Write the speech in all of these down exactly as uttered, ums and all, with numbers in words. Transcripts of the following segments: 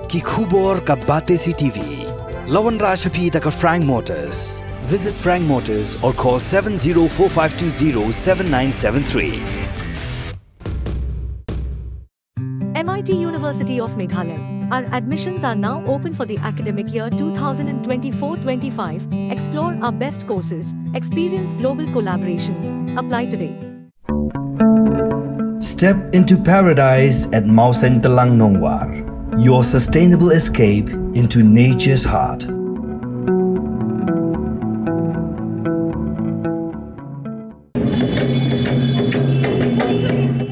Ki khubor ka Batesi T V. La wanrah sha phi da ka Frank Motors. Visit Frank Motors or call seven zero four five two zero seven nine seven three. M I T University of Meghalaya. Our admissions are now open for the academic year two thousand twenty-four twenty-five. Explore our best courses, experience global collaborations. Apply today. Step into paradise at Mawsyntelang Nongwar, your sustainable escape into nature's heart.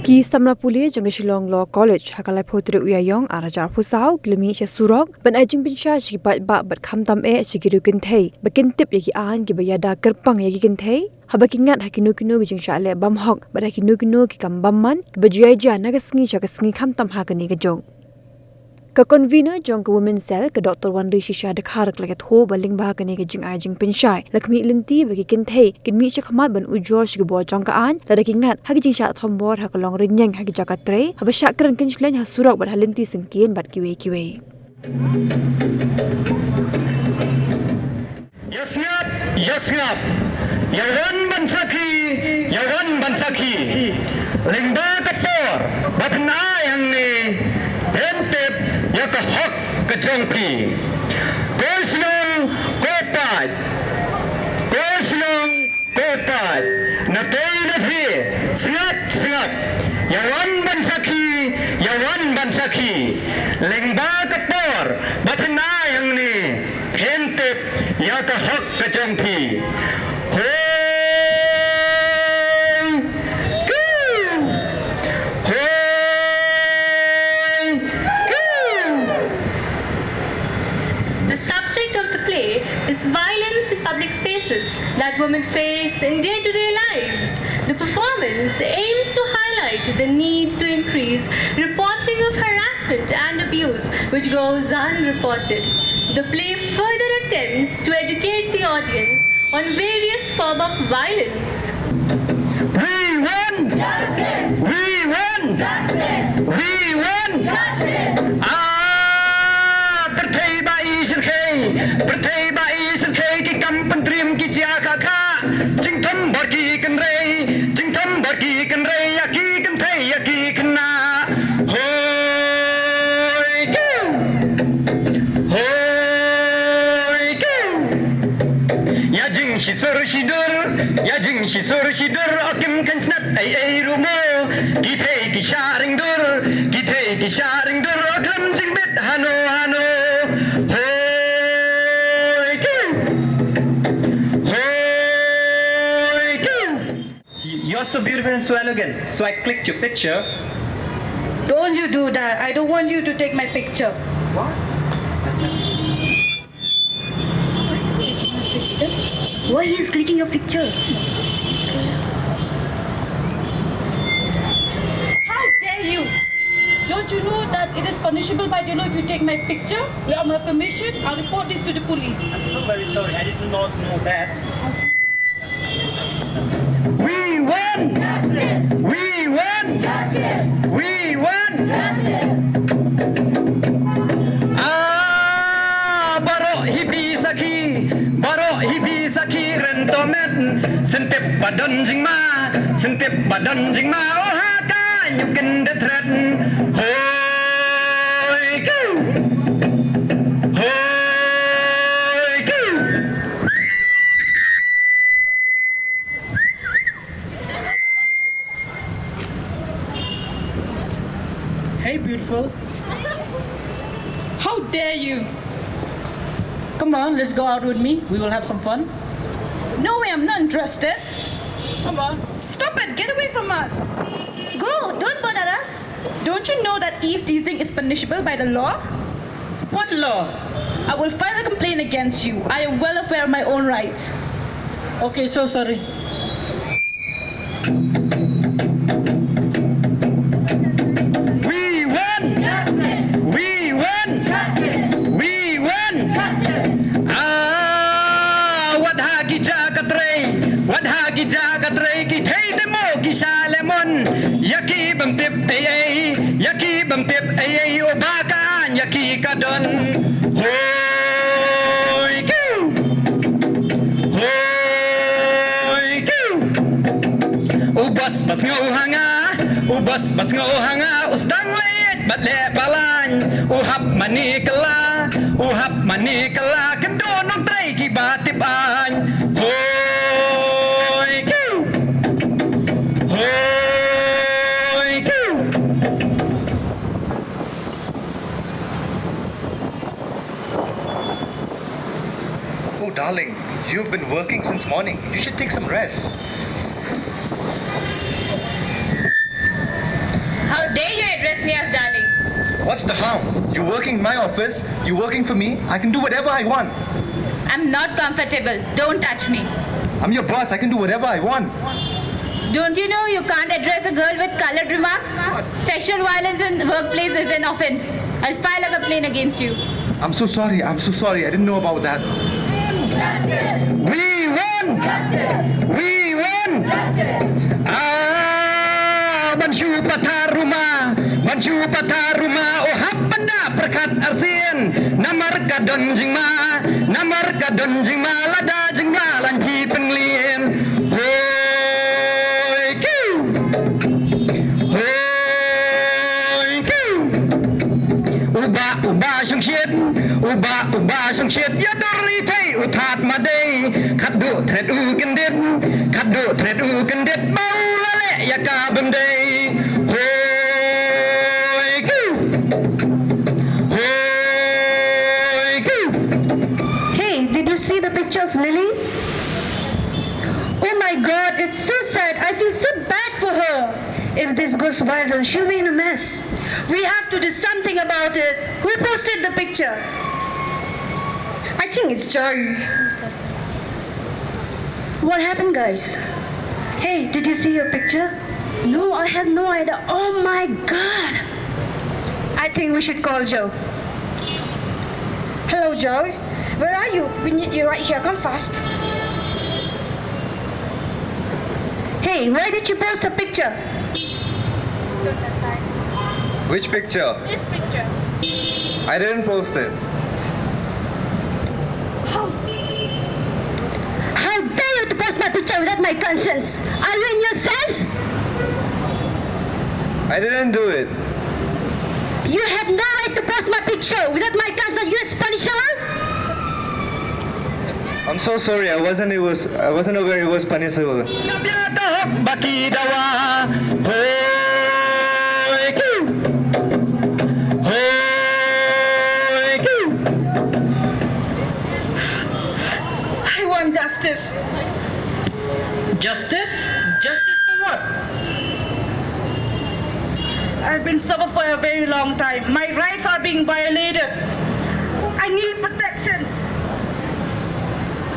Ki samla pule jong ka Shillong Law College ha ka laiphew tarik u Ïaïong arhajar arphew saw ki la mih sha surok ban ai jingpynshai sha ki paidbah bad khamtam eh sha ki riew kynthei ba kin tip ïa ki aiñ kiba ïada kyrpang ïa ki kynthei haba ki ngat ha kino kino ki jingshah leh bymhok bad ha kino kino ki kam bymman kiba ju ïaid na ka sngi sha ka sngi khamtam ha kane ka juk. Ka convener jong ka Women Cell, ka Doctor Wanri Shisha Dkhar, ka la ïathuh ba lyngba kane ka jingai jingpynshai, la khmih lynti ba ki kynthei kin mih shakhmat ban ujor sha ki bor jong ka aiñ lada ki ngat ha ki jingshah thombor ha ka longrynïeng ha ki jaka trei, haba shah kren kin shleng ha surok bad ha lynti syngkien bad kiwei kiwei. Ïa sngap, ïa sngap. Ïa wan ban sakhi, ïa wan ban sakhi. Lyngba ka por ba phin ai hangne, phin tip ïa ka hok ka jong phi. Ko shnong ko paid, ko shnong ko paid. Na tei na phi, sngap sngap. Ïa wan ban sakhi, ïa wan ban sakhi. Lyngba ka por ba phin ai hangne, phin tip ïa ka hok ka jong phi. Hoi! Kiu! Hoi! Kiu! The subject of the play is violence in public spaces that women face in day-to-day lives. The performance aims to highlight the need to increase reporting of harassment and abuse which goes unreported. The play further attempts to educate the audience on various form of violence. We want justice. We want justice. We want justice. Ah, pyrthei ba i shyrkhei, pyrthei ba i shyrkhei, ki kam pyntriem ki jia kha kha, jingthombor ki kynrei, jingthombor ki kynrei, ïa ki kynthei ïa ki khynnah. Hoi kiu! Hoi kiu! Ïa jingshisur shidur, ïa jingshisur shidur, o kim kheiñ snep ei ei ruh mo. Ki thei ki shah ring dur, ki thei ki shah ring dur, o khlem jingbit hano hano. Hoi kiu! Hoi kiu! You're so beautiful and so elegant. So I clicked your picture. Don't you do that. I don't want you to take my picture. What? Why he is clicking your picture? How dare you? Don't you know that it is punishable by the law if you take my picture without my permission? I'll report this to the police. I'm so very sorry. I did not know that. We want justice. We want justice. We want justice. Ah, baroh hi phi sakhi, baroh hi phi sakhi, rynto met. Sngewtip ba don jingma, sngewtip ba don jingma. Oh ha ka ñu kin da thret. Hoi kiu. Hoi kiu. Hey, beautiful. How dare you? Come on, let's go out with me. We will have some fun. No way, I'm not interested. Come on. Stop it, get away from us. Go, don't bother us. Don't you know that eve teasing is punishable by the law? What law? I will file a complaint against you. I am well aware of my own rights. Okay, so sorry. We want justice. We want justice. We want justice. Ah, wat ha ki jaka trei, wat ha ki jaka trei, ki thei te mo ki sha lemon. Ïa ki bym tip ei ei, ïa ki bym tip ei ei, o ba ka ïa ki ka don. Hoi kiu. Hoi kiu. U bos ba sngew ha nga, u bos ba sngew ha nga, u sdang leit bad leh balang. U hap mane kylla, u hap mane kylla, kynduh nongtrei kiba tip aiñ. Hoi kiu. Hoi kiu. Oh, darling, you've been working since morning. You should take some rest. How dare you address me as darling? What's the harm? You're working in my office, you're working for me, I can do whatever I want. I'm not comfortable. Don't touch me. I'm your boss, I can do whatever I want. Don't you know you can't address a girl with colored remarks? Sexual violence in workplace is an offense. I'll file a complaint against you. I'm so sorry, I'm so sorry, I didn't know about that. We win! We win! Ah, ban shu pathar ruma, ban shu pathar ruma, oh hap ban da pyrkhat arsien, namar ka don jingma, namar ka don jingma, lada jingma lan phi pynlien. Hoi kiu. Hoi kiu. Uba, uba shongshit, uba, uba shongshit, ïa dur ni thei u that ma dei. Khatduh thret u kyndit, khatduh thret u kyndit, ba u la leh ïa ka bym dei. Hoi kiu. Hoi kiu. Hey, did you see the picture of Lily? Oh my God, it's so sad. I feel so bad for her. If this goes viral, she'll be in a mess. We have to do something about it. Who posted the picture? I think it's Joy. What happened, guys? Hey, did you see your picture? No, I had no idea. Oh my God. I think we should call Joe. Hello, Joe. Where are you? We need you right here. Come fast. Hey, why did you post a picture? Which picture? This picture. I didn't post it. How? How dare you to post my picture without my consent? Are you in your sense? I didn't do it. You had no right to post my picture without my consent. You are punishable. I'm so sorry. I wasn't. It was. I wasn't aware it was punishable. Baki dawa. Hoi kiu. Hoi kiu. I want justice. Justice? Justice for what? I've been suffer for a very long time. My rights are being violated. I need protection.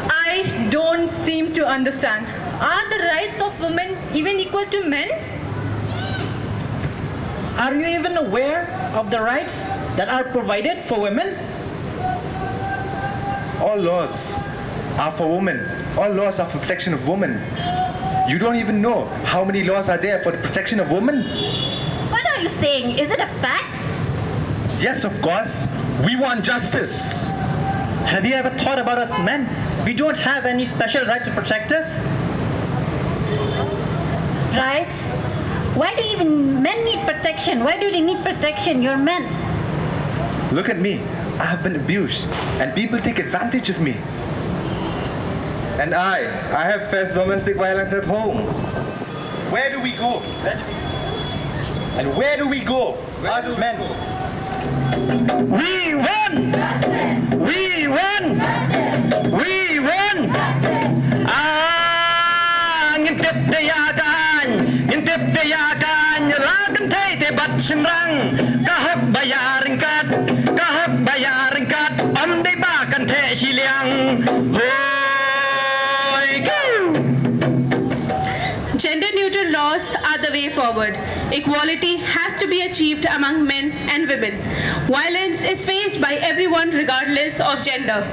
I don't seem to understand. Are the rights of women even equal to men? Are you even aware of the rights that are provided for women? All laws are for women. All laws are for protection of women. You don't even know how many laws are there for the protection of women. What are you saying? Is it a fact? Yes, of course. We want justice. Have you ever thought about us men? We don't have any special right to protect us. Rights? Why do even men need protection? Why do they need protection? You're men. Look at me. I have been abused, and people take advantage of me. And I, I have faced domestic violence at home. Where do we go? And where do we go? Us men. We won! We won! We won! Ah, ngin tip te ïa ka aiñ, ngin tip te ïa ka aiñ, la kynthei te bad shynrang. Ka hok ba ïa ryngkat, ka hok ba ïa ryngkat, ym dei ba kan theh shiliang. Hoi kiu! Gender neutral laws are the way forward. Equality has to be achieved among men and women. Violence is faced by everyone regardless of gender.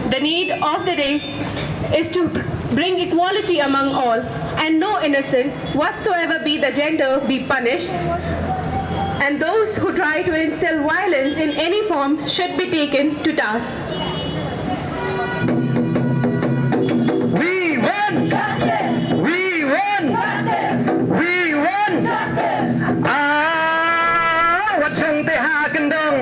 The need of the day is to bring equality among all, and no innocent whatsoever be the gender be punished. And those who try to instill violence in any form should be taken to task. We want justice. We want justice. We want justice. Ah, wat shong te ha kyndong,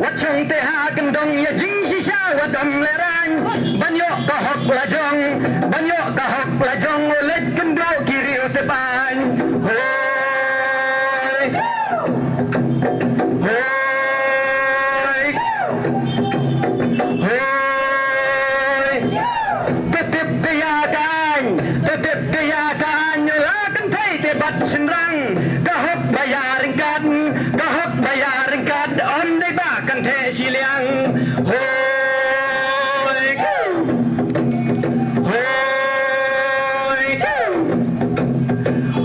wat shong te ha kyndong ïa jingshisha wat ym lehraiñ. Ban ïoh ka hok la jong, ban ïoh ka hok la jong, u leit kynduh ki riew te ban. Hoi. Hoi. Hoi. Te tip te ïa ka aiñ, te tip te ïa ka aiñ, la kynthei te bad shynrang. Ka hok ba ïa ryngkat, ka hok ba ïa ryngkat, ym dei ba kan theh shiliang. Hoi. Hoi.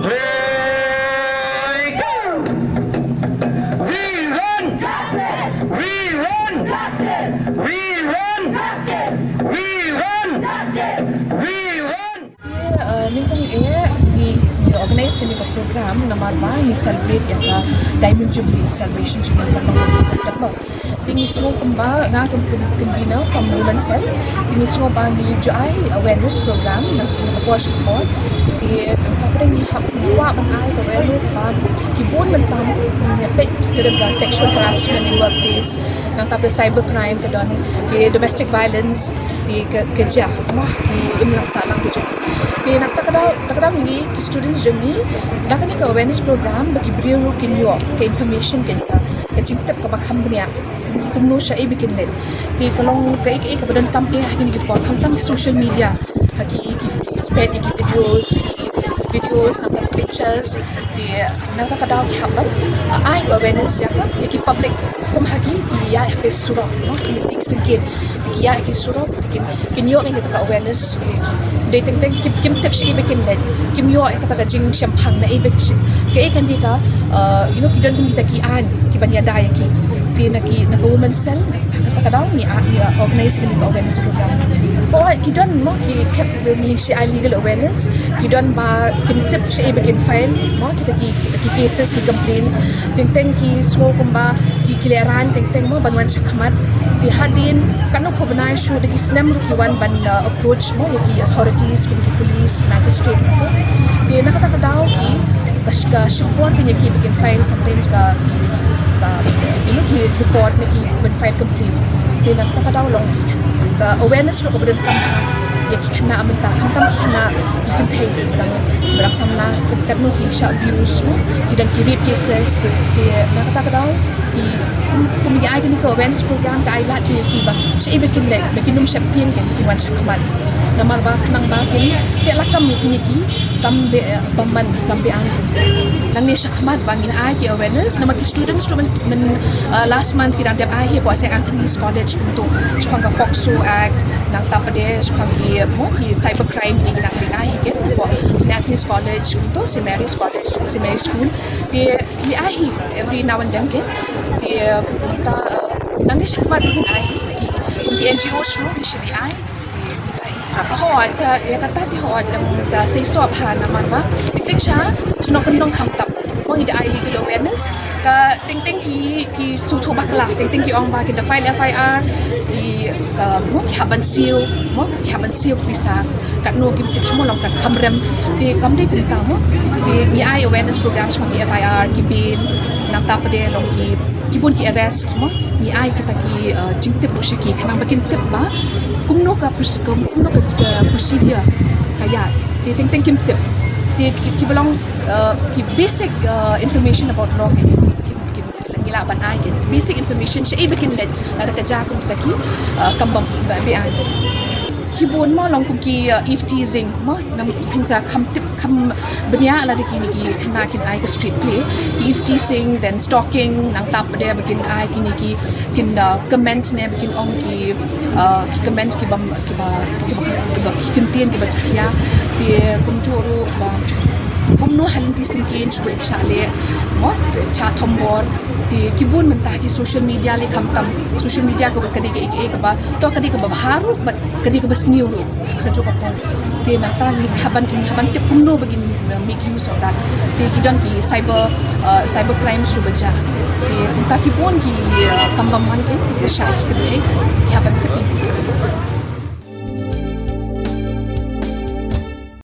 Hoi. We want justice. We want justice. We want justice. We want justice. We want. Te, uh, nyngkong eh ngi, ngi organize kane ka program namar ba ngi celebrate ïa ka Diamond Jubilee, celebration jubilee ka Sangha Research Club. Te ngi sngew kumba nga kum, kum convener from Women Cell. Te ngi sngew ba ngi ju ai awareness program na, na ka por sha ka por. Te nangta pat ngi hap, ngi kwah ban ai awareness ba ki bun mynta ngi peit ka don ka sexual harassment in workplace, nangta pat cyber crime ka don, te domestic violence, te ka, ka jia, mo, ki imlang sahlang ka jong. Te nangta ka daw, ta ka daw ngi ki students jong ngi, da kane ka awareness program ba ki briew ruh kin ïoh ka information, kin ka, ka jingtip kaba kham bniah kumno shaei ba kin leit. Te ka long kaei kaei kaba donkam eh ha kine ki por, khamtam ki social media, ha ki, ki, ki spread ïa ki videos, ki videos, nangta ki pictures. Te nangta ka daw ki hap ban, uh, ai ka awareness ïa ka, ïa ki public, kum ha ki, ki ïaid ha ki surok, no, ki lynti ki syngkien. Te ki ïaid ha ki surok, te kin, kin ïoh ïa kata ka awareness, eh, dei teng teng kim, kim tip shaei ba kin leit, kim ïoh ïa kata ka jingshemphang naei ba shi-, kaei kan dei ka, uh, you know, ki don kum kita ki aiñ kiban ïada ïa ki. Te na ki, na ka Women Cell, kata ka daw ngi, ah, ngi organize kane ka awareness program. Oh, ki don mo, ki khep ngi shi ai legal awareness, ki don ba kim tip shaei ba kin file mo, kita ki, kita ki cases, ki complaints. Teng teng ki sngew kumba ki, ki lehraiñ teng teng mo ban wan shakhmat. Te hadien katno ko bnai shuh da ki snem ruh ki wan ban, uh, approach mo ïa ki authorities kum ki police, magistrate mo. Te na kata ka daw ki ka sh-, ka shukor ki ïa ki ba kin file sometimes ka, ka, you know, ki report ne ki ban file complaint. Te na kata ka daw long ka awareness ruh kaba donkam ha ïa ki khynnah mynta, khamtam ki khynnah, ki kynthei ba dang, ba dang samla, kat-, katno ki shah abuse mo, ki don ki rape cases. Te na kata ka daw ki kum, kum ngi ai kane ka awareness program ka ai lad ïa ki ba shaei ba kin leit, ba kin ym sheptieng, kin wan shakhmat. Namar ba khnang ba kin teh lakam ïa kine ki kam be-, bymman, kam be-aiñ. Nangne shakhmat ba ngin ai ki awareness, namar ki students ruh myn, myn, uh, last month ki dang dep ai hi hapoh Saint Anthony's College kumto, shaphang ka POCSO Act, nangta pat de shaphang ki, mo, ki cyber crime ki dang ai hi ken hapoh Saint Anthony's College kumto, Saint Mary's College, Saint Mary's School. Te ki ai hi every now and then ken. Te, uh, nangta, uh, nangne shakhmat ba ngin ai hi, ki, ki NGOs ruh ki shim ai. Hooid, ka, ïa kata te hooid, lam ka seisoh bha namar ba teng teng sha shnong kyndong khamtam. Mo, ngi da ai legal awareness, ka teng teng ki, ki sngewthuh bakla, teng teng ki ong ba ki da file FIR, ki, ka, mo, ki hap ban siew, mo, ki hap ban siew pisa, katno kim tip shuh mo, long ka kham rem. Te kam dei kumta mo. Te ngi ai awareness program sha ki FIR, ki bail, nangta pat de long ki ki bun ki arrest mo, ngi ai kita ki, uh, jingtip ruh sha ki khnang ba kin tip ba kumno ka pros-, kum-, kumno ka, ka procedure ka ïaid. Te teng teng kim tip. Te ki, kiba long, uh, ki basic, uh, information about law ki, ki, ki, ngi lah ban ai ki basic information shaei ba kin leit lada ka jia kum kita ki, uh, kam bym, ba, be-aiñ. Ki bun mo long kum ki, uh, eve teasing mo, nam pynsa kham tip kham bniah lada kine ki khynnah kin ai ka street play, ki eve teasing, then stalking, nangta pat de ba kin ai kine ki, kin, uh, comment ne ba kin ong ki, uh, ki comment kiba, kiba, kiba, kiba, ki kyntien kiba jakhlia. Te kumjuh ruh ba kumno ha lynti syngkien shu ba ki shah leh mo, shah thombor. Te ki bun mynta ki social media lei khamtam, social media kaba ka dei ka, ka, kaba, to ka dei kaba bha ruh, but ka dei kaba sniew ruh ha kajuh ka por. Te nangta ngi hap ban, ngi hap ban tip kumno ba ngin, uh, make use of that. Te ki don ki cyber, uh, cyber crimes ruh ba jia. Te kumta ki bun ki, uh, kam bym wan in, ki shah ki kynthei, ki hap ban tip ïa ki.